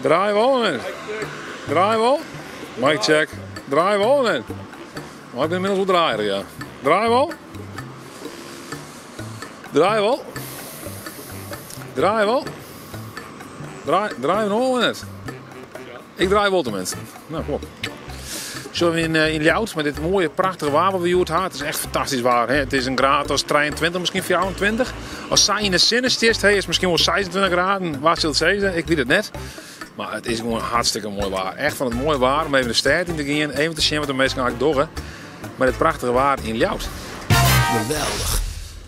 Draaie we al of net? Draaie we al? Mic check. Draaie we al of net? Oh, ik bin ynmiddels wol draaier, ja. Draaie we al? Draaie we al? Draaie we al? Draai, draaie we no al of net? Ik draai wol teminsten. Nou, kom op. Sille we yn, eh, yn Ljouwert mei dit moaie, prachtige waar wat we hjoed ha. It is echt fantastysk waar. Hè? It is in graad as 23, miskien 24. Ast sa yn de sinne stiest, hè, is it miskien wol 26 graden. Wa sil it sizze? Ik wit it net. Mar it is gewoan hartstikke moai waar. Echt fan it moaie waar om even de stêd yn te gean, even te sjen wat de minsken eigentlik dogge mei dit prachtige waar yn Ljouwert. Geweldich.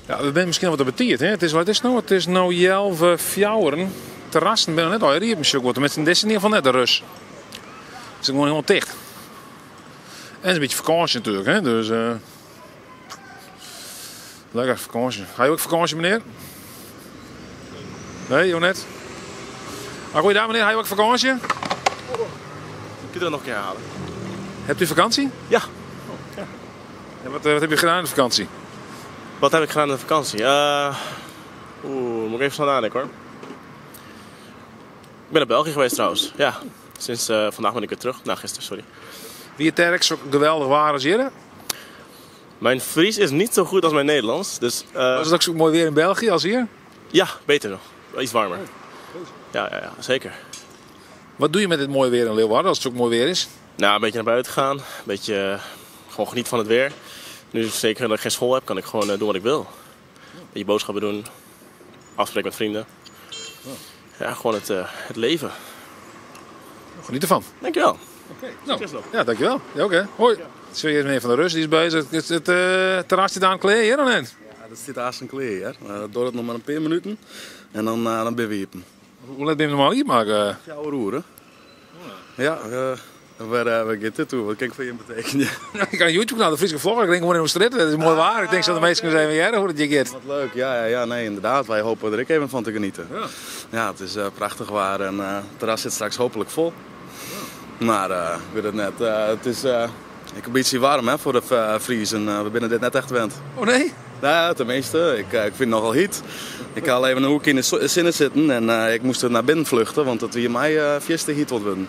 Ja, we binne miskien wat te betiid. Hè? It is, wat is it no? It is no healwei fjouweren. Terrassen binne noch net allegear iepen, sjoch ik wol. Teminsten, dizze yn ieder gefal net, de Rus. It is gewoan hielendal ticht. En it is in bytsje fakânsje natuerlik, hè? Dus uh, lekker fakânsje. Ha jo ek fakânsje, menear? Nee, jo net? Ah, goeiedag menear, ha jo ek fakânsje? Kun je dat nog een keer herhalen? Hebt u vakantie? Ja. En wat, wat heb je gedaan in de vakantie? Wat heb ik gedaan in de vakantie? Uh, Oeh, moet ik even snel nadenken hoor. Ik ben naar België geweest trouwens. Ja, sinds uh, vandaag ben ik weer terug. Nou, gisteren, sorry. Wie it dêr ek sa geweldich waar as hjir? Mijn Fries is niet zo goed als mijn Nederlands. Dus, uh, Was it ek sa moai waar yn België as hjir? Ja, beter nog. Iets warmer. Ja, ja, ja, zeker. Wat doe je met dit mooie weer in Leeuwarden als it sok moai waar is? Nou, een beetje naar buiten gaan. Een beetje uh, gewoon genieten van het weer. Nu zeker dat ik geen school heb, kan ik gewoon doen wat ik wil. Een beetje boodschappen doen. Afspreken met vrienden. Ja, gewoon het, uh, het leven. Geniet ervan. Dankjewel. Oké. Nou, ja, dankjewel. Ja, oké. Hoi. Sil je menear Van der Rus, dy is bezich. Is it terras stiet aanst klear hjir of net? Ja, dat stiet aanst klear hjir. Dat duorret noch mar in pear minuten en dan, dan binne we iepen. Hoe let binne je normaal iepen makke? 4 oere. Ja, wêr, wêr giet dit oer? Wat kin ik foar jim betekenje? Ik ha in YouTube kanaal, de Fryske Vlogger. Ik rin gewoan yn de strjitte. It is moai waar. Ik tink sil de minsken ris even hearre hoe't it hjir giet. Wat leuk. Ja, ja, ja, nee, inderdaad. Wy hoopje der ek even fan te genieten. Ja. Ja, it is prachtich waar en it terras sit straks hooplik fol. Mar ik wit it net. It is ek in bytsje waarm hè, foar de Friezen. We binne dit net echt wend. Oh nee? Nou, teminsten, ik, ik fyn it nochal hyt. Ik ha al even in hoekje yn de sinne sitten en ik moast nei binnen fluchte, want it wie my fierste hyt oan it wurden.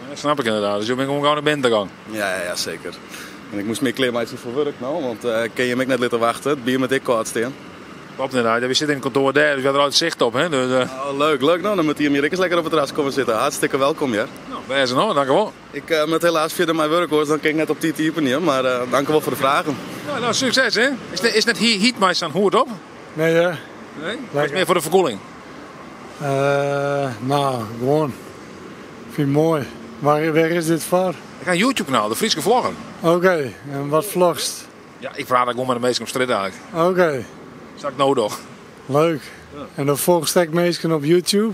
Dat snap ik ynderdaad. Dus jo binne gewoan gau nei binnen ta gien. Ja, ja, ja, seker. En ik moast my klearmeitsje foar wurk no, want ik kin jim ek net litte wachte. It bier moat ek kâld stean. Klopt ynderdaad. Ja, wy sitte yn it kantoar dêr, dus wy ha der altyd sicht op. Hè? Dus, uh... Oh, leuk, leuk. No, dan moatte jim hjir ek ris lekker op it terras komme sitte. Hartstikke welkom hear. No, bêst no, dankewol. Ik uh, moat helaas fierder mei wurk, oars dan kin ik net op tiid iepenje. Mar uh, dankewol foar de fragen. No, no, sukses hè. Is it, is net hyt mei sa'n hoed op? Nee hè. Nee? Dat is mear foar de ferkoeling? Uh, no, gewoan. Fyn ik moai. Mar wêr is dit foar? Ik ha in YouTube kanaal, de Fryske Vlogger. Oké, en wat vlogst? Ja, ik praat gewoan mei de minsken op strjitte eigentlik. Oké. Sa't ik no doch. Leuk. En dan folgest ek minsken op YouTube?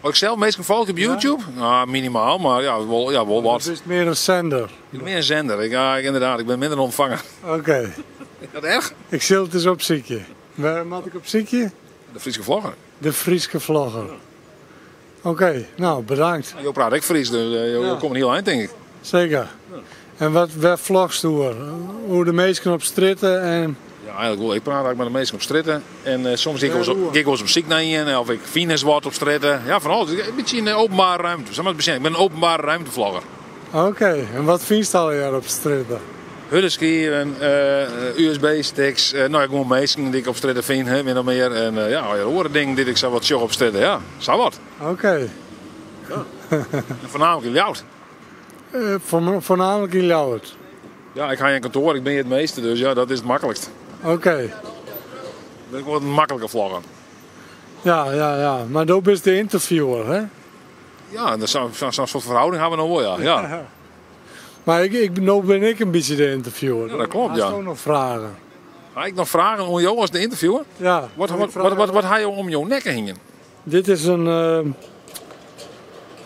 Of ik sels minsken folgje op YouTube? No, minimaal, mar ja, wol, ja, wol wat. Do bist mear in sender? Ik bin mear in sender. Ik, ja, ynderdaad, ik bin minder in ûntfanger. Oké. Is dat erch? Ik sil it ris opsykje. Wêr moat ik opsykje? De Fryske Vlogger. De Fryske Vlogger. Oké, no bedankt. Jo prate ek Frysk, dus eh, jo, jo komme in hiel ein, tink ik. Seker. En wat, wêr vlogst oer? Oer de minsken op strjitte en... Ja, eigentlik wol. Ik praat eigentlik mei de minsken op strjitte. En eh, soms gean ik wolris, gean ik wolris op syk nei ien of ik fyn ris wat op strjitte. Ja, fan alles. In bytsje yn de openbare ruimte. Sa moat it besjen. Ik bin in openbare ruimtevlogger. Oké, en wat fynst allegear op strjitte? Hurde skiven, USB-sticks, no ja, gewoan minsken dy't ik op strjitte fyn, hè, min of mear. En ja, allegear oare dingen dy't ik sa wat sjoch op strjitte, ja, sa wat. Oké. Ja. En foarnaamlik yn Ljouwert. Foarnaamlik yn Ljouwert? Ja, ik ha hjir in kantoar, ik bin hjir it measte, dus ja, dat is it maklikst. Oké. Ben ik wol in maklike vlogger. Ja, ja, ja. Mar do bist de ynterviewer, hè? Ja, sa'n soart ferhâlding ha we no wol, ja. ja. Mar ik, ik, no bin ik in bytsje de ynterviewer. Ja, dat klopt, ja. Hast do noch fragen? Ha ik noch fragen oan jo as de ynterviewer? Ja. Wat, wat, wat, wat, wat ha jo om jo nekke hingjen? Dit is in uh,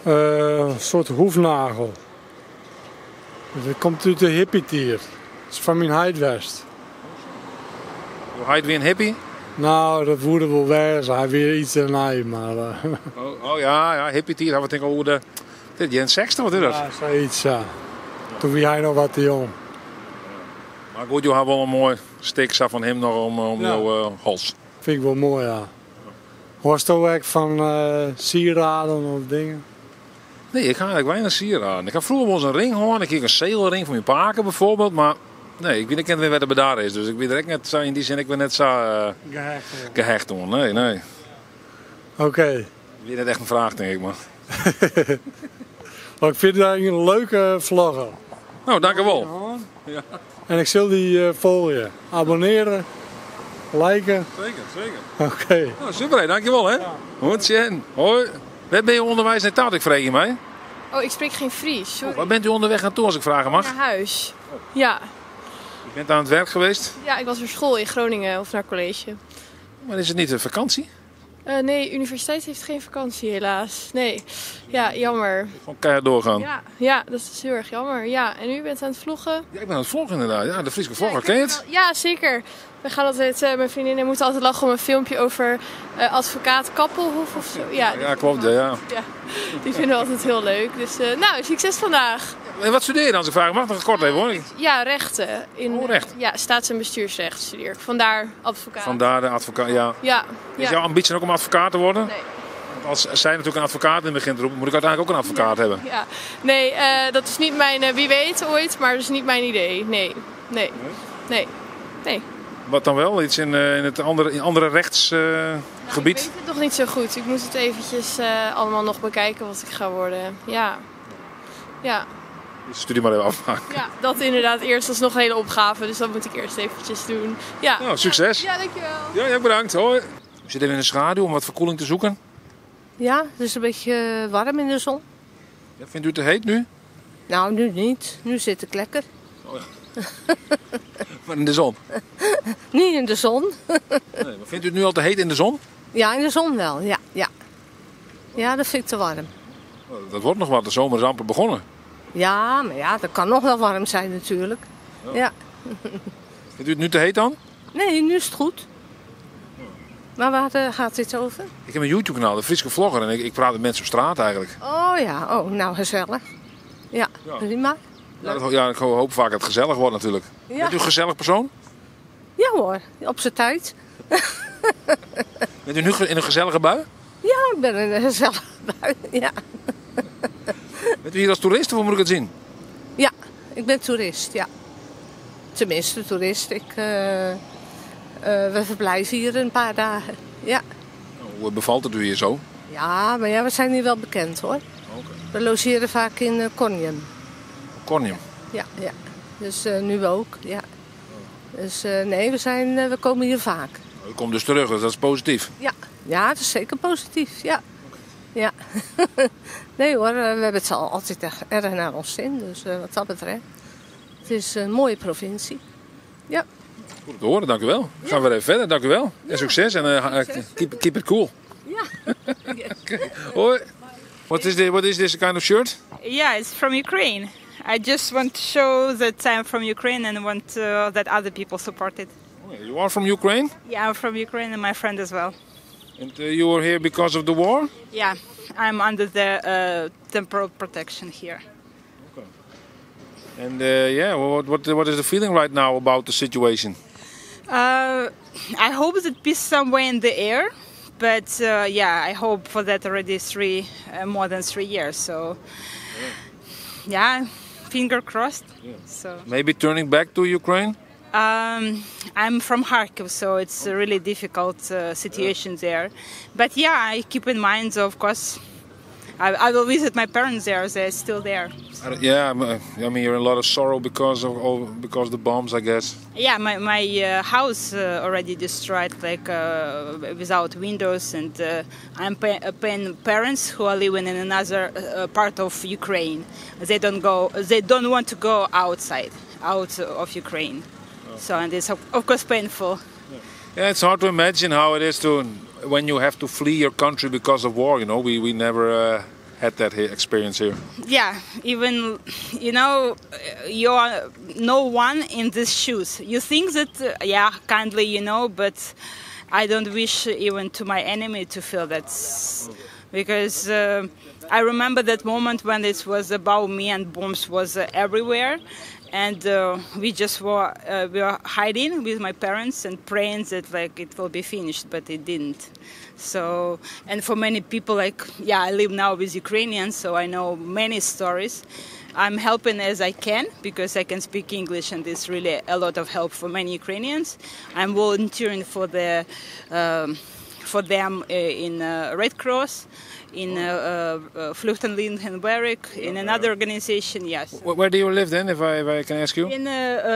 uh, soart hoefnagel. Dit komt út de hippietiid. It is fan myn heit west. Jo heit wie in hippie? No, dat woe er wol wêze. Hy wie iets dêrnei, mar... Oh, oh ja, ja, hippietiid. Ha we tink oer de dit jierren 60, wat is dat? Ja, sayts, ja. Toen wie hy noch wat te jong. Mar goed, jo ha wol in moai stik sa fan him noch om, om Ja. jo uh, hals. Fyn ik wol moai, ja. Hâldsto ek fan sieraden of dingen? Nee, ik ha eigentlik weinich sieraden. Ik ha froeger wolris in ring hân. Ik hie ek in segelring fan myn pake bijvoorbeeld, mar nee, ik wit ek net mear wêr't it bedarre is. Dus ik wie der ek net sa, yn dy sin ek wer net sa gehecht oan. Nee, nee. Oké. Wie net echt in fraach, tink ik, mar. Mar ik fyn it eigentlik in leuke vlogger. No, dankewol. Ja. En ik sil dy folgje. Abonneare, like. Seker, seker. Oké. No, super, hè. Dankjewol, hè. Oant sjen. Hoi. Wêr binne jo ûnderweis nei ta, as ik freegje mei? Oh, ik spreek geen Fries, sorry. Oh, waar bent u onderweg naartoe, als ik vragen mag? Naar huis. Ja. U bent aan het werk geweest? Ja, ik was naar school in Groningen of naar college. Maar is het niet een vakantie? Eh, nee, universiteit heeft geen vakantie helaas. Nee, ja, jammer. Gewoon keihard doorgaan. Ja, ja, dat is heel erg jammer. Ja, en u bent aan het vloggen? Ja, ik ben aan het vloggen inderdaad. Ja, de Fryske vlogger, ken je het? Ja, zeker. We gaan altijd, eh, mijn vriendinnen moeten altijd lachen om een filmpje over eh, advocaat Kappelhof of zo. Ja, Ja, klopt. Ja, ja. ja, die vinden we altijd heel leuk. Dus eh, nou, succes vandaag. En wat studeer je dan, als ik vragen mag? Nog kort even hoor. Ja, rechten. In, Oh, recht. Ja, staats- en bestuursrecht studeer ik. Vandaar advocaat. Vandaar de advocaat, ja. Ja. Is ja. jouw ambitie ook om advocaat te worden? Nee. Want als zij natuurlijk een advocaat in het begin roepen, moet ik uiteindelijk ook een advocaat hebben. Ja. Nee, eh, dat is niet mijn, eh, wie weet ooit, maar dat is niet mijn idee. Nee, nee, nee, nee. Wat dan wel? Iets in, eh, in het andere, in andere rechtsgebied? Nou, Ik weet het nog niet zo goed. Ik moet het eventjes eh, allemaal nog bekijken wat ik ga worden. Ja. Ja. Studie maar even afmaken. ja, dat inderdaad eerst. Dat is nog een hele opgave, dus dat moet ik eerst eventjes doen. Ja. Nou, succes. Ja, dankjewel. Ja, ja, bedankt. Hoi. We zitten even in de schaduw om wat verkoeling te zoeken. Ja, het is een beetje warm in de zon. Ja, vindt u het te heet nu? Nou, nu niet. Nu zit ik lekker. Maar in de zon. Niet in de zon. Nee, maar vindt u het nu al te heet in de zon? Ja, in de zon wel. Ja, ja. Ja, dat vind ik te warm. Oh, Dat wordt nog wat. De zomer is amper begonnen. Ja, maar ja, dat kan nog wel warm zijn natuurlijk. Ja. Vindt u het nu te heet dan? Nee, nu is het goed. Maar waar eh, gaat dit over? Ik heb een YouTube-kanaal, de Friese Vlogger. En ik, ik praat met mensen op straat eigenlijk. Oh ja, oh, nou gezellig. Ja, Ja. prima. Ja, dat, ja, ik hoop vaak dat het gezellig wordt natuurlijk. Ja. Bent u een gezellig persoon? Ja hoor, op zijn tijd. Bent u nu ge- in een gezellige bui? Ja, ik ben in een gezellige bui. Ja. Bent u hier als toerist of hoe moet ik het zien? Ja, ik ben toerist, ja. Tenminste, toerist. Ik, eh, eh, we verblijven hier een paar dagen. Ja. Hoe bevalt het u hier zo? ja, maar ja, we zijn hier wel bekend hoor. We logeren vaak in eh, Cornium. Cornium. Ja, ja. Dus eh, nu ook, ja. Dus eh, nee, we, zijn, eh, we komen hier vaak. U komt dus terug, dus dat is positief. Ja, ja dat is zeker positief, ja. Ja. nee hoor, eh, we hebben het al altijd echt erg naar ons zin. Dus eh, wat dat betreft. Het is een mooie provincie. Ja. Goed om te horen, dank u wel. Gaan we weer even verder, dank u wel. En succes en eh, keep, keep it cool. Ja. Hoi. What is, this, what is this kind of shirt? Yeah, it's from Ukraine. I just want to show that I'm from Ukraine and want uh, that other people support it. You are from Ukraine? Yeah, I'm from Ukraine and my friend as well. And uh, you are here because of the war? Yeah, I'm under the uh, temporal protection here. And uh, yeah, what, what, what is the feeling right now about the situation? Uh, I hope that peace somewhere in the air, but uh, yeah, I hope for that already three uh, more than 3 years. So yeah, finger crossed. So. Maybe turning back to Ukraine? Um, I'm from Kharkiv, so it's a really difficult uh, situation there. But yeah, I keep in mind, of course, I, I will visit my parents there. They're still there. I don't- Yeah, I mean you're in a lot of sorrow because of all because of the bombs, I guess. Yeah, my, my uh, house uh, already destroyed, like uh, without windows, and uh, I'm pay- paying parents who are living in another uh, part of Ukraine. They don't go. They don't want to go outside, out of Ukraine. So and it's of of course painful. Yeah, it's hard to imagine how it is to when you have to flee your country because of war. You know, we we never uh, had that he- experience here. yeah even you know you are no one in these shoes you think that uh, yeah kindly you know but i don't wish even to my enemy to feel that Because I remember that moment when it was above me and bombs was everywhere. And we just were, we were hiding with my parents and praying that like it will be finished, but it didn't. So, and for many people, like, yeah, I live now with Ukrainians, so I know many stories. I'm helping as I can because I can speak English and it's really a lot of help for many Ukrainians. I'm volunteering for the for them in Red Cross, in Vluchtelingenwerk, in another organization, yes. Where do you live then, if I, if I can ask you? In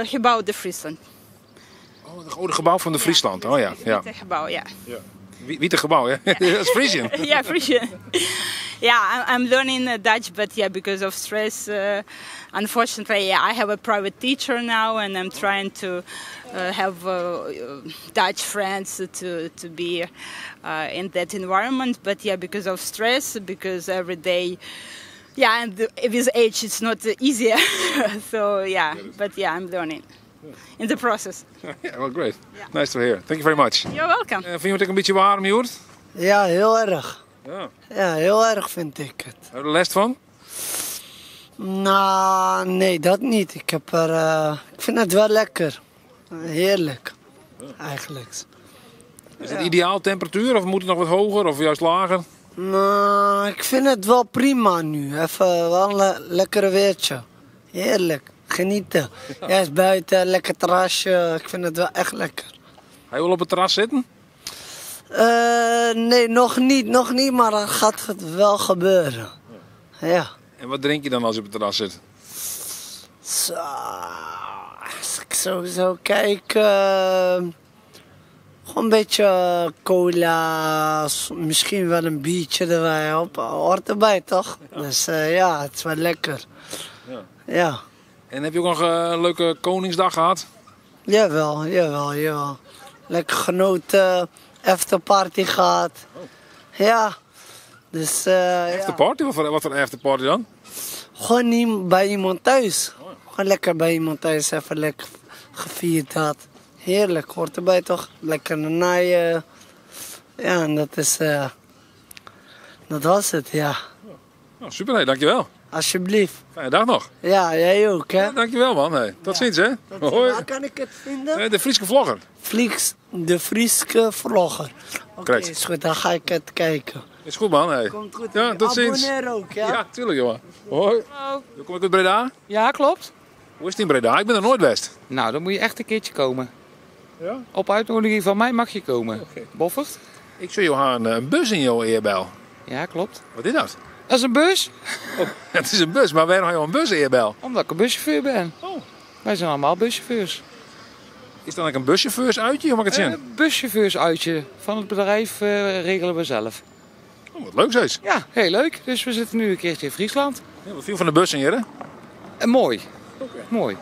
Gebouw de Friesland. Oh, het gebouw van de Friesland. Oh ja. Ja. Het gebouw, ja. Ja. Witte gebouw, hè? Dat is Frisian. yeah, Frisian. Yeah, I'm learning Dutch, but yeah, because of stress, unfortunately, yeah, I have a private teacher now, and I'm trying to have Dutch friends to be in that environment. But yeah, because of stress, because every day, yeah, and with age, it's not easier. So yeah, but yeah, I'm learning in the process. Yeah, well, great. Nice to hear. Thank you very much. You're welcome. Vind je het ook een beetje warm, Joert? Ja, heel erg. Ja. Ja, heel erg vind ik het. Heb je er last van? Nou, nee, dat niet. Ik, heb er, ik vind het wel lekker. Heerlijk, eigenlijk. Is het ideaal temperatuur of moet het nog wat hoger of juist lager? Nou, ik vind het wel prima nu. Even wel een lekkere weertje. Heerlijk. Genieten. Juist buiten, lekker terrasje. Ik vind het wel echt lekker. Hij wil op het terras zitten? Nee, nog niet, nog niet, maar dat gaat het wel gebeuren. Ja. En wat drink je dan als je op het terras zit? Zo, als ik zo kijk, gewoon een beetje cola, misschien wel een biertje erbij op. Hoort erbij, toch? Ja. Dus ja, het is wel lekker. Ja. Ja. En heb je ook nog een leuke Koningsdag gehad? Jawel, jawel, jawel. Lekker genoten, afterparty gehad. Oh. Ja. Dus, Afterparty? Ja. Wat voor afterparty dan? Gewoon niet bij iemand thuis. Oh, ja. Gewoon lekker bij iemand thuis, even lekker gevierd had. Heerlijk, hoort erbij toch? Lekker naaien. Ja, en dat is... dat was het, ja. Nou, super, hey, dankjewel. Alsjeblieft. Fijne dag nog. Ja, jij ook, hè? Ja, dankjewel, man. Hey. Tot Ja. ziens, hè? Tot ziens. Hoi. Waar kan ik het vinden? De Frieske Vlogger. De Frieske Vlogger. Oké, Correct. is goed, dan ga ik het kijken. Is goed, man. Hey. Komt goed. Ja, tot ziens. Abonneer ook, ja? Ja, tuurlijk, jongen. Hoi. Hallo. Kom ik uit Breda? Ja, klopt. Hoe is het in Breda? Ik ben er nooit best. Nou, dan moet je echt een keertje komen. Ja? Op uitnodiging van mij mag je komen. Okay. Boffert? Ik zie jou een bus in jouw eerbel. Ja, klopt. Wat is dat? Dat is een bus. Oh, het is een bus, maar waarom heb je een bus eerbel? Omdat ik een buschauffeur ben. Oh. Wij zijn allemaal buschauffeurs. Is dat een buschauffeursuitje, of mag ik het zien? Een buschauffeursuitje van het bedrijf regelen we zelf. Oh, wat leuk zeg. Ja, heel leuk. Dus we zitten nu een keertje in Friesland. Ja, wat viel van de bussen hier, hè? En mooi. Okay. Mooi,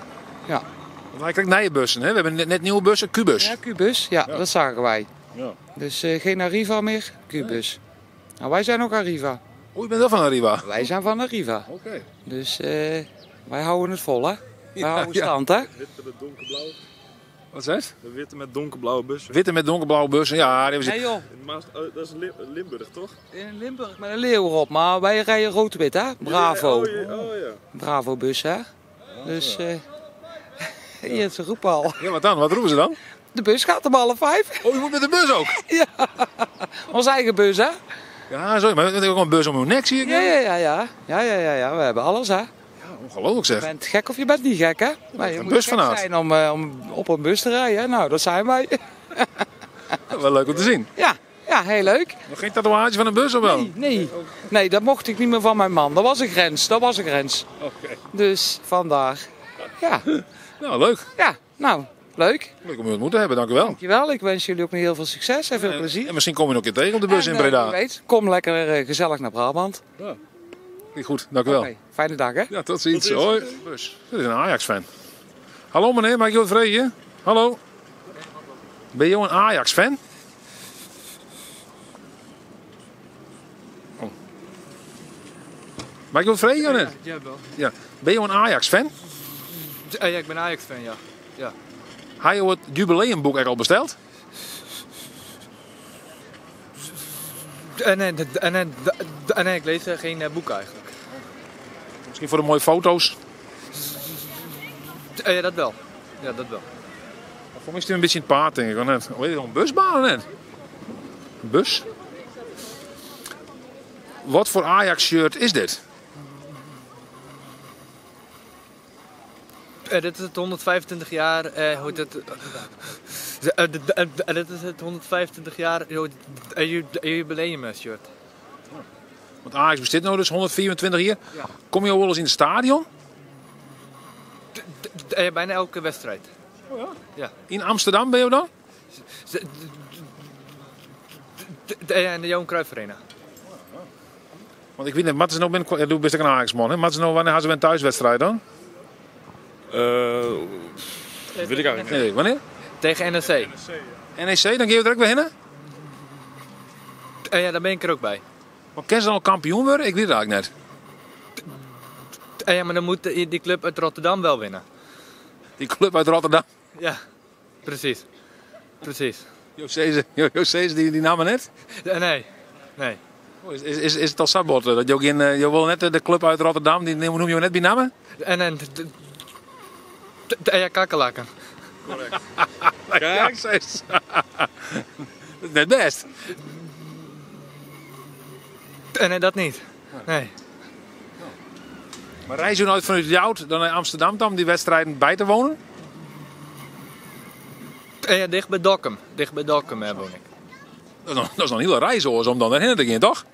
ja. Want wij krijgen nieuwe bussen, hè? We hebben net nieuwe bussen, Qbus. Ja, Qbus, ja, ja, dat zagen wij. Ja. Dus geen Arriva meer, Qbus. Nee. Nou, wij zijn ook Arriva. Oh, je bent wel van Arriva? Wij zijn van Arriva. Oké. Okay. Dus wij houden het vol, hè? Wij Ja, houden ja. stand, hè? Witte met donkerblauw. Wat is het? De witte met donkerblauwe bussen. Witte met donkerblauwe bussen, ja. Die Nee, joh. Maar dat is Limburg, toch? In Limburg met een leeuw erop, maar wij rijden rood-wit, hè? Bravo. Oh, ja, oh, ja. Bravo bus, hè? Dus, hier, ze roepen al. Ja, wat dan? Wat roepen ze dan? De bus gaat om 4:30. Oh, je moet met de bus ook? Ja, onze eigen bus, hè? Ja, sorry, maar we hebben ook een bus om uw nek, zie ik. Ja, ja, ja, ja. Ja, ja, ja, ja. We hebben alles, hè? Ja, ongelooflijk zeg. Je bent gek of je bent niet gek, hè? Maar je een moet bus gek vanuit. zijn om op een bus te rijden, hè? Nou, dat zijn wij. Ja, wel leuk om te zien. Ja, ja, heel leuk. Nog geen tatoeage van een bus of wel? Nee, nee. Nee, dat mocht ik niet meer van mijn man. Dat was een grens, dat was een grens. Oké. Dus vandaar. Ja. Nou, leuk. Ja, nou, leuk. Leuk om u ontmoet te hebben, dank u wel. Dankjewel. Ik wens jullie ook nog heel veel succes en veel plezier. En misschien kom je nog een keer tegen op de bus En, in Breda. wie weet, kom lekker gezellig naar Brabant. Ja. Goed, dank u wel. Okay, fijne dag, hè? Ja, tot ziens. Hoi. Bus. Dit is een Ajax-fan. Hallo meneer, mag ik je wat vragen? Hallo. Ben je een Ajax-fan? Oh. Mag ik je wat vragen, of niet? Ja, jawel. Ja. Ben je een Ajax-fan? Ja, ik ben Ajax-fan, ja. Ja. Heb je het jubileumboek er al besteld? Nee, nee, nee, ik lees geen boek eigenlijk. Miskien foar de moaie foto's? Ja, dat wel. Ja, dat wel. Foar my is it in bytsje yn it paad, tink ik, of net? Oh, is it in busbaan of net? In bus? Wat foar Ajax-shirt is dit? Dit is it 125 jaar, hoe heet it, dit is it 125 jaar jubileum shirt. Want Ajax bestiet no dus 125 jier. Komme jo wolris yn it stadion? Bijna elke wedstrijd. Oh ja? Ja. Yn Amsterdam binne jo dan? Ja, yn de Johan Cruijff Arena. Want ik wit net, moatte se no binnen, ja, do bist ek in Ajax-man, hè? Moatte se no, wannear ha se wer in thuiswedstrijd dan? Wit ik eigenlik net. Nee, wannear? Tegen NEC. NEC, dan gean jo der ek wer hinne? Ja, dan bin ik der ook by. Maar kinne se dan al kampioen wurde? Ik wit it eigenlik net. Ja, mar dan moet dy klup út Rotterdam wel winne. Dy klup út Rotterdam? Ja, presys. Presys. Jo sizze, jo sizze dy namme net? Nee, nee. Oh, is, is it al sa bot dat jo gjin, jo wolle net de klup út Rotterdam, dy noeme jo net by namme? En en ja, kakkerlakken. Korrekt. Ja, dat is net bêst. Nee, dat niet. Nee. Mar reizgje jo no fanút Ljouwert dan nei Amsterdam ta om dy wedstriden by te wonen? Ja, dicht by Dokkum. Dicht by Dokkum woon ik. Dat is nog, dat is nog in hiele reis oars om dan dêrhinne te gean, toch?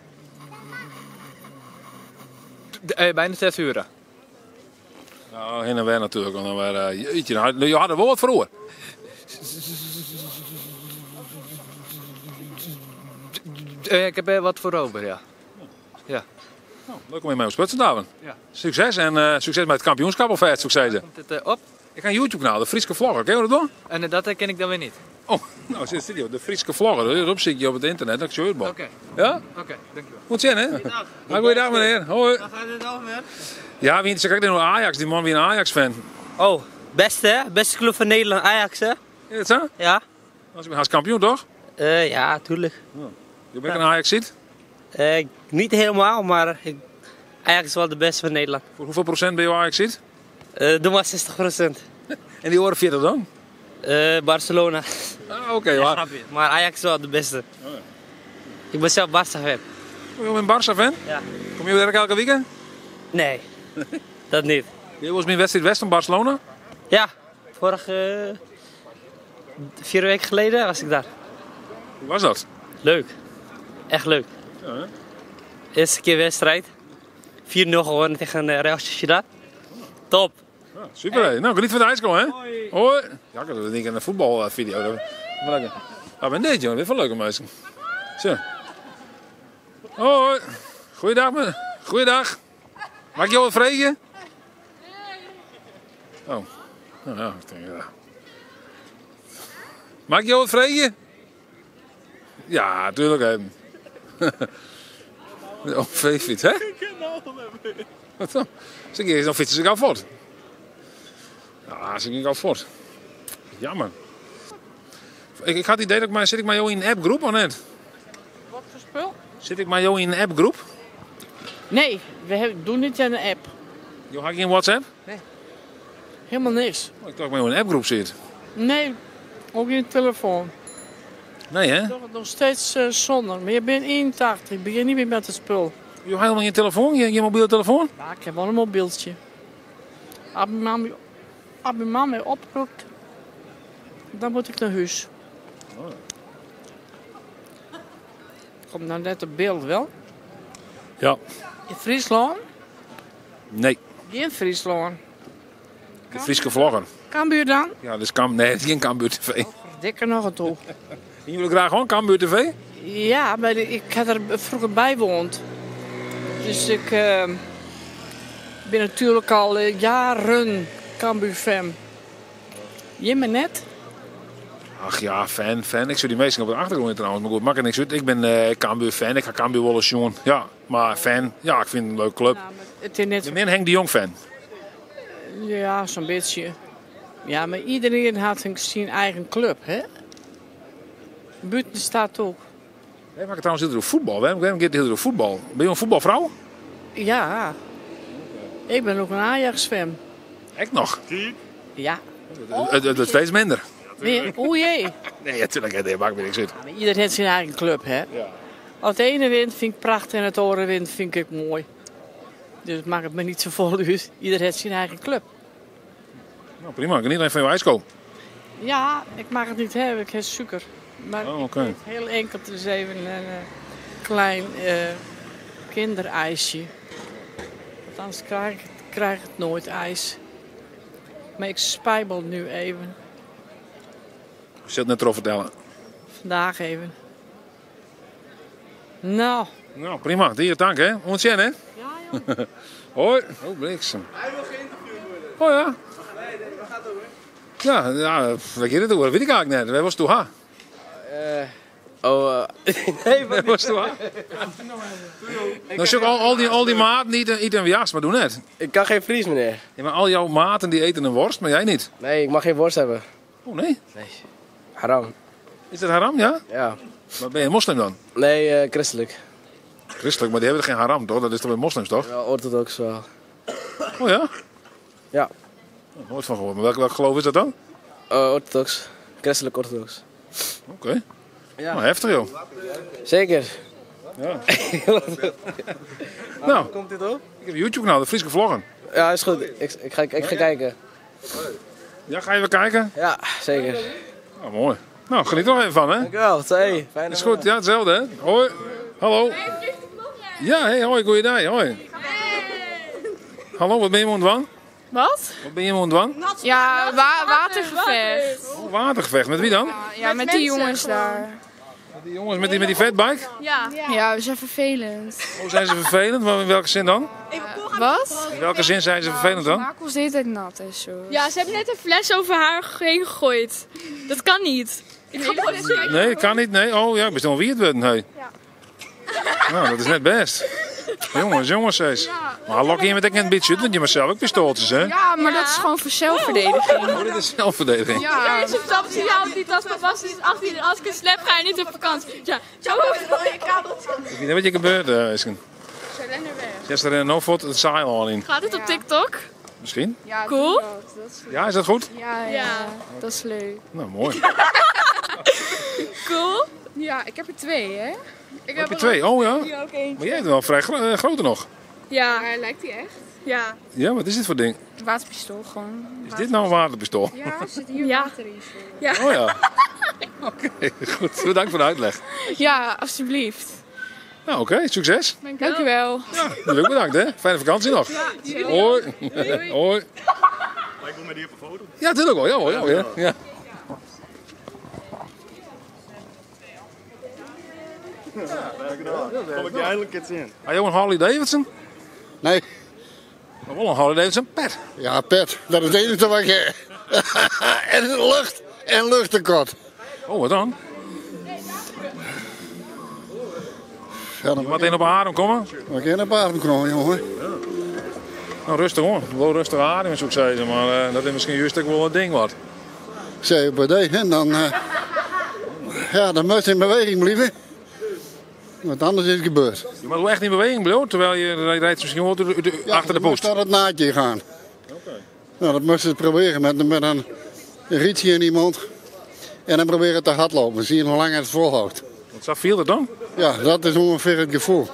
Bijna 6 uur. Nou, hinne en wer natuerlik. Dan wer, jeetje, nou, jo ha der wol wat foar oer. Ik heb er wat voor over, ja. Ja. Nou, leuk om mei jo sprutsen te hawwen. Ja. Sukses en sukses mei it kampioenskip alfêst, soe ik sizze. Komt it op? Ik ha in YouTube-kanaal, de Fryske Vlogger. Kenne jo dat wol? En dat ken ik dan wer niet. Oh, no, sit sit de Fryske Vlogger. Dat opsykje op it ynternet, dan sjoch je it wol. Oké. Ja? Oké, dankjewel. Oant sjen, hè? Goeiedag, menear. Hoi. Dan gaat het nog meer. Ja, wie krekt oer Ajax, dy man wie in Ajax-fan. Oh, beste hè? Beste club van Nederland, Ajax hè? Is dat sa? Ja. Se binne hast kampioen, toch? Ja, tuurlijk. Jo binne ek in Ajacied? Niet helemaal, maar ik, Ajax is wel de beste van Nederland. Foar hoefolle prosint binne jo Ajacied? Doe maar 60%. En dy oare 40 dan? Barcelona. Ah, oké. Ja, maar... grapje. Maar Ajax is wel de beste. Oh, ja. Ik ben zelf Barca-fan. Oh, jo binne Barca-fan? Ja. Komme jo dêr ek elke wike? Nee, dat niet. Jo wolris by in wedstriid west fan Barcelona? Ja, vorige 4 weken geleden was ik daar. Hoe was dat? Leuk. Echt leuk. Ja, hè? Eerste keer wedstrijd. 4-0 gewonnen tegen Real Sociedad. Top. Ja, super. Hè. Nou, geniet fan de ijsko, hè? Hoi. Hoi. Ja, ik had denk in een voetbalvideo. Maar lekker. Ah, ben dit, jongen. Dit is wel leuke mensen. Zo. Hoi. Goeiedag, man. Goeiedag. Mag ik jou wat vragen? Oh. Nou ja, ik denk, ja. Mag ik jou wat vragen? Ja, tuurlijk. Hè. De OV-fiets, hè? Wat dan? Ze gingen dan fietsen ze gau fuort. Ja, ze gingen gau fuort. Jammer. Ik had het idee dat ik maar, sit ik mei jo yn in appgroep of net? Wat voor spul? Sit ik mei jo yn in appgroep? Nee, we doen niet aan de app. Jo ha gjin WhatsApp? Nee. Helemaal niks. Oh, ik dacht mei jo yn in appgroep sit. Nee, ook geen telefoon. Nee, hè? Toch nog steeds zonder. Maar je bent 81, ik begin niet meer met het spul. Jo ha helemaal gjin telefoon? Gjin mobile telefoon? Ja, ik heb wel een mobieltje. Als mijn man, als mijn man mij oproept, dan moet ik naar huis. Oh. Komt nou net op beeld wel? Ja. In Fryslân? Nee. Gjin Fryslân. De Fryske vlogger. Cambuur dan? Ja, dus Kam, nee, het is gjin Cambuur TV. Dikker noch oan toe. En jullie graag gewoon Cambuur TV? Ja, maar ik had er vroeger bij woond. Dus ik ben natuurlijk al jaren Cambuur fan. Jimme net? Ach ja, fan, fan. Ik zie die meesten op de achtergrond trouwens, maar goed, makket niks út. Ik ben Cambuur fan, ik ha Cambuur wolris sjoen. Ja, mar fan, ja, ik fyn it in leuke klup. Ja, maar het is net... Ben in Henk de Jong fan? Ja, zo'n beetje. Ja, maar iedereen had zijn eigen club, hè? Buiten staat ook. Wy makke trouwens hiel oer fuotbal. Wêrom giet it hiel oer fuotbal? Binne jo in fuotbalfrou? Ja. Ik bin ek in Ajax-fan. Ek noch? Ja. It wurdt steeds minder. Nee, o jee. Nee, natuurlijk, nee, maakt me niks uit. Ieder heeft zijn eigen club, hè? Ja. Als de ene wint vind ik prachtig en het andere wint vind ik mooi. Dus het maakt me niet zo vol uit. Ieder heeft zijn eigen club. Nou, prima. Geniet even van je ijsko. Ja, ik mag het niet hebben. Ik heb suiker. Maar Oh, oké. ik eet heel enkel dus even een klein kinderijsje. Want anders krijg ik het nooit ijs. Maar ik spijbel nu even. Je zult net erover vertellen. Vandaag even. Nou. Nou, prima. Dieren dank, hè? Ontzien, hè? Ja, joh. Hoi. Oh, bliksem. Hij wil geïnterviewd worden. Oh ja? Nee, nee, waar gaat het over? Ja, ja, waar gaat het over? Dat weet ik eigenlijk net. Waar was het toe, ha? Oh, nee, Waar was het toe, ha? Nou, zoek al die maten die eten een jas, maar doe net. Ik kan geen Fries, meneer. Ja, maar al jouw maten die eten een worst, maar jij niet. Nee, ik mag geen worst hebben. Oh, nee? Nee. Haram. Is dat haram, ja? Ja. Maar ben je moslim dan? Nee, christelijk. Christelijk, maar die hebben geen haram, toch? Dat is toch bij moslims, toch? Ja, orthodox wel. Oh ja? Ja. Oh, nooit van gehoord. Maar welk geloof is dat dan? Orthodox. Christelijk orthodox. Oké. Ja. Nou, heftig joh. Zeker. Ja. Nou. Komt dit op? Ik heb een YouTube kanaal, de Friese Vloggen. Ja, is goed. Ik ga kijken. Ja, ga je even kijken? Ja, zeker. Nou, mooi. Nou, geniet er nog even van, hè? Dankjewel. Hey, fijne Is goed, ja, hetzelfde, hè? Hoi. Hallo. Ja, hey, hoi, goeiedag, hoi. Hallo, wat ben je aan het doen? Wat? Wat ben je aan het doen? Ja, watergevecht. Oh, watergevecht, met wie dan? Ja, met die jongens daar. Die jongens met die fatbike? Ja. Ja, we zijn vervelend. Oh, zijn ze vervelend? Maar in welke zin dan? Wat? In welke zin zijn ze vervelend dan? Ze maken ons de hele tijd nat en zo. Ja, ze hebben net een fles over haar heen gegooid. Dat kan niet. Ik ga gewoon Nee, dat kan niet. Nee. Oh ja, ik ben wel wie het wordt. Nee. Nou, dat is net best. Jongens, jongens, steeds. Maar lok je met een beetje uit, want je mag zelf ook pistooltjes, hè? Ja, maar dat is gewoon voor zelfverdediging. Oh, dit is zelfverdediging. Ja. Deze tap zie je altijd niet als mijn was is 18 en als ik een slap ga je niet op vakantie. Ja, zo Ik weet niet wat je gebeurt, Isken. Ze rennen weg. Zet er een no-foot het saai al in. Gaat het op TikTok? Misschien? Ja, Cool. Ja, is dat goed? Ja, dat is leuk. Nou, mooi. Cool. Ja, ik heb er 2, hè? Ik Heb je 2? Oh ja? Ja, ook eentje. Maar jij hebt wel vrij grote nog. Ja. Maar lijkt die echt? Ja. Ja, wat is dit voor ding? Een waterpistool gewoon. Is dit nou een waterpistool? Ja, er zit hier water in. Ja. Oh ja. Oké, goed. Bedankt voor de uitleg. Ja, alsjeblieft. Nou, oké, succes. Dank u wel. Jullie ook bedankt, hè? Fijne vakantie nog. Ja, Hoi. Doei. Hoi. Maar ik wil met die op een foto. Ja, tuurlijk wel. Ja, hoor. Ja, hoor. Ja. Kom ik die eindelijk eens in? Had je ook een Harley Davidson? Nee. Maar wel een Harley Davidson pet. Ja, pet. Dat is het enige wat ik... en lucht. En luchttekort. Oh, wat dan? Ja, dan Je moet een op adem komen. Moet ik op adem komen, jongen. Nou, rustig hoor. Wel rustig adem, zou ik zeggen. Maar dat is misschien juist ook wel een ding wat. COPD, en dan... ja, dan moet je in beweging blijven. Want anders is het gebeurd. Je moet wel echt in beweging blijven, terwijl je rijdt misschien wel achter de Je moet post. naar het naadje gaan. Nou, dat moesten ze proberen met een rietje in iemand. En dan proberen te hardlopen. Zien hoe lang het volhoudt. Want zo viel het dan? Ja, dat is ongeveer het gevoel.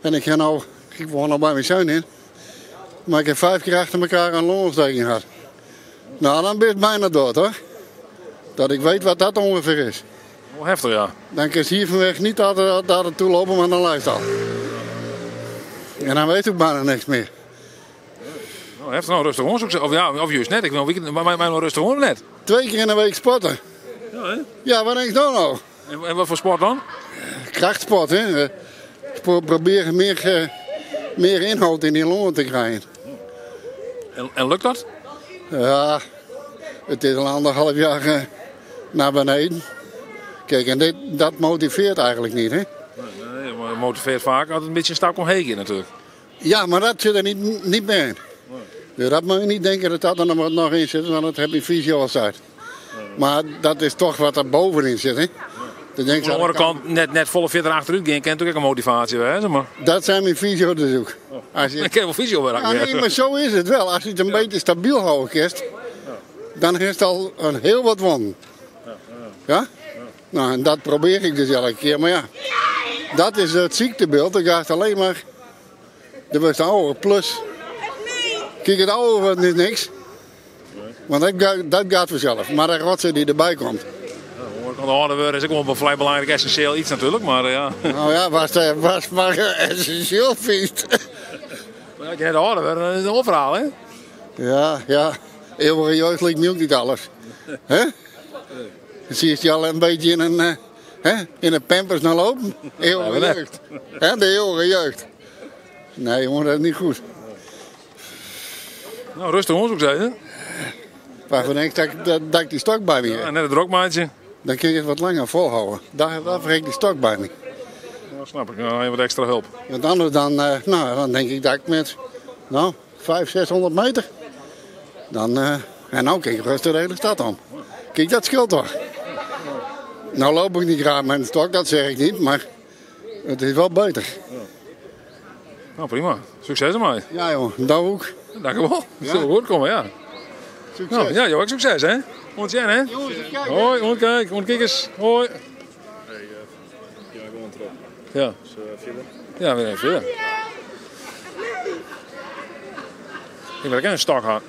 En ik ga nou, ik woon nou bij mijn zoon in. Maar ik heb 5 keer achter elkaar een longontsteking gehad. Nou, dan ben je bijna dood hoor. Dat ik weet wat dat ongeveer is. Wel heftig, ja. Dan kun je hier vanwege niet daar naartoe lopen, maar dan lijkt het al. En dan weet ik bijna niks meer. Nou, heftig, nou rustig hoor. zou ik zeggen. Of ja, of juist net. Ik wil weekend, maar nou rustig hoor net. 2 keer in de week sporten. Ja, hè? Ja, wat denk je dan nou? En wat voor sport dan? Krachtsport, hè. Probeer meer inhoud in die longen te krijgen. En lukt dat? Ja, het is al 1,5 jaar naar beneden. Kijk, en dat motiveert eigenlijk niet, hè? Nee, maar het motiveert vaak altijd een beetje een stap omheen natuurlijk. Ja, maar dat zit er niet meer in. Dus dat moet je niet denken dat dat er nog in zit, want dat heb je fysio al uit. Maar dat is toch wat er bovenin zit, hè? Dan denk ik, Oan de oare kant, net folle fierder achterút gean kin natuerlik ek in motivaasje wêze, mar. Dat sei myn fysio dus ek. As je... Ik kin wol fysio wer Ja, nee, mar sa is it wol. Ast it in bytsje stabyl hâlde kinst, dan hast al in hiel wat wûn. Ja? No, en dat probearje ik dus elke kear. Mar ja, dat is it syktebyld. Dan giest allinne mar. Do wurdst âlder, plus. Kijk, it âlder wurden is niks. Want dat giet fansels. Mar de rotsoai dy't derby komt. Ja, âlder wurde is ek wol in frij belangryk essensjeel yts natuerlik, mar ja. No ja, watst mar essensjeel fynst. Mar as je net âlder wurde, dan is it in oar ferhaal, hè? Ja, ja. Eeuwige jeugd liket my ek net alles. Hè? Dan siest je al in bytsje yn in, hè? Yn de pampers nei lopen. Eeuwige jeugd. Hè? De eeuwige jeugd. Nee, jongen, dat is net goed. No, rêstich oan, soe ik sizze. Waarfoar denk ik dat ik dy stok by my ha? Ja, net it drok meitsje. Dan kin ik it wat langer folhâlde. Dêrfoar ha ik dy stok by my. Ja, snap ik. Dan ha je wat ekstra help. Want anders dan, no, dan denk ik dat ik met no, 500, 600 meter. Dan, en no kin ik rêstich de hiele stêd om. Kijk, dat skeelt toch. No loop ik net graach mei in stok, dat sis ik net, mar it is wol better. No, prima. Sukses dermei. Ja, jongen, dat ek. Dankjewol. It sil wol goed komme, ja. Sukses. No, ja, jo ek sukses, hè? Oant sjen, hè? Hoi, oant kijk, oant kikers. Hoi. Hey, ja, gewoan troch. Ja. Dus fierder. Ja, wer even fierder. Ik wil ek in stok ha.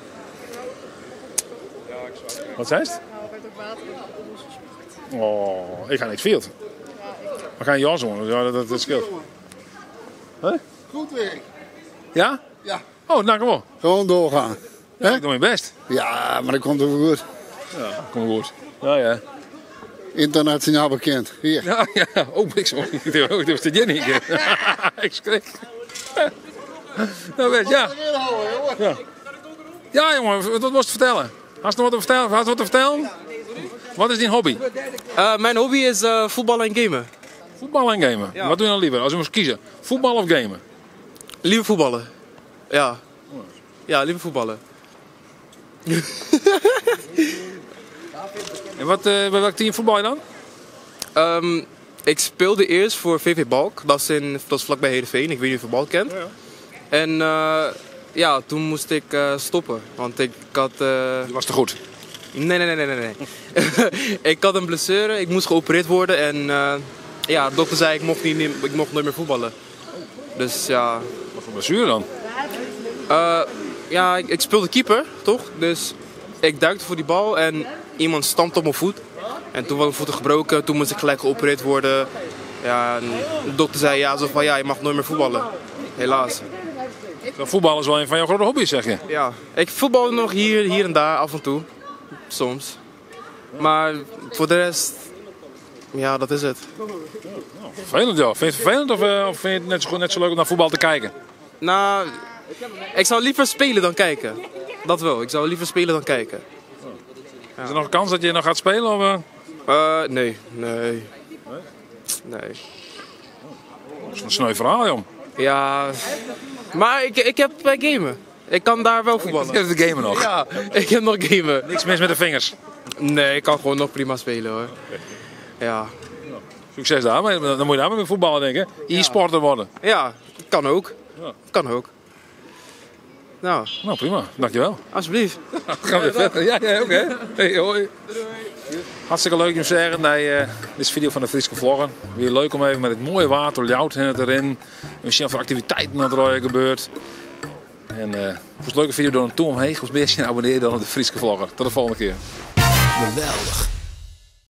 Wat seist? Oh, ik ha niks field. Mar ik ha in jas oan, dus ja, dat skeelt. Huh? Goed werk. Ja? Ja. Oh, dankjewol. Gewoan trochgean. Ja, ik doch myn bêst. Ja, mar dat komt wol goed. Ja, komt goed. Ja, ja. Ynternasjonaal bekend. Hjir. Ja, ja. Oh, ik sorry. Ik durf het niet. Ik skrik. No, bêst, ja. Ja. Ja, jongen, wat moatst fertelle? Hast noch wat te fertellen? Hast wat te fertellen? Wat is dyn hobby? Myn hobby is fuotbal en gamen. Fuotbal en gamen? Ja. Wat doch je no leaver? Ast je moast kieze, fuotbal of gamen? Leaver fuotballe. Ja. Ja, leaver fuotballe. En wat, by welk team fuotbalje dan? Ik spylde earst foar VV Balk, dat is flakby Heerenveen, ik wit net oft je Balk kent. Ja. En ja, doe moast ik stoppe, want ik hie. Je wiest te goed? Nee, nee, nee, nee, nee. Ik hie in blessuere, ik moast geoperearre wurde en ja, de dokter sei ik mocht, net, ik mocht noait mear fuotballe. Dus ja. Wat foar blessuere dan? Ja, ik spylde keeper, toch? Dus ik dûkte foar dy bal en iemand stampte op myn foet. En doe wie myn foet gebrokken, doe moast ik gelyk geoperearre wurde. Ja, en de dokter sei ja, sa fan ja, je moatte noait mear fuotballe. Helaas. Fuotbal is wol ien fan jo grutte hobby's, sizze je? Ja, ik fuotbal noch hjir en dêr af en toe. Soms. Mar foar de rest, ja, dat is it. Ferfelend, ja. Fynst it ferfelend of fynst it net sa leuk om nei fuotbal te kieken? No, ik soe leaver spylje dan kieke. Dat wol. Ik soe leaver spylje dan kieke. Is der noch in kâns dat je noch giest spyljen? Of? Nee, nee. Nee. Dat is in sneu ferhaal, jong. Ja, mar ik ha gamen. Ik kin dêr wol fuotballe. Je hast gamen noch? Ja, ik ha noch gamen. Niks mis mei de fingers? Nee, ik kin gewoan noch prima spylje hoor. Ja. Sukses dêr, mar dan moatte je dêr mei fuotballe tink ik. E-sporter wurde. Ja, kin ek. Ja. Kin ek. No. No, prima. Dankjewol. Alsjeblieft. Gean we wer fierder. Ja, ja, oké. Hey, hoi. Hartstikke leuk om te sizzen nei dizze fideo fan de Fryske Vlogger. Wie leuk om even mei dit moaie waar troch Ljouwert hinne te rinnen. En sjen watfoar aktiviteiten der allegear gebeurt. En fûnst it in leuke fideo, doch in tûm omheech. Of mear sjen, abonnearje dan op de Fryske Vlogger. Tot de folgjende kear. Geweldich.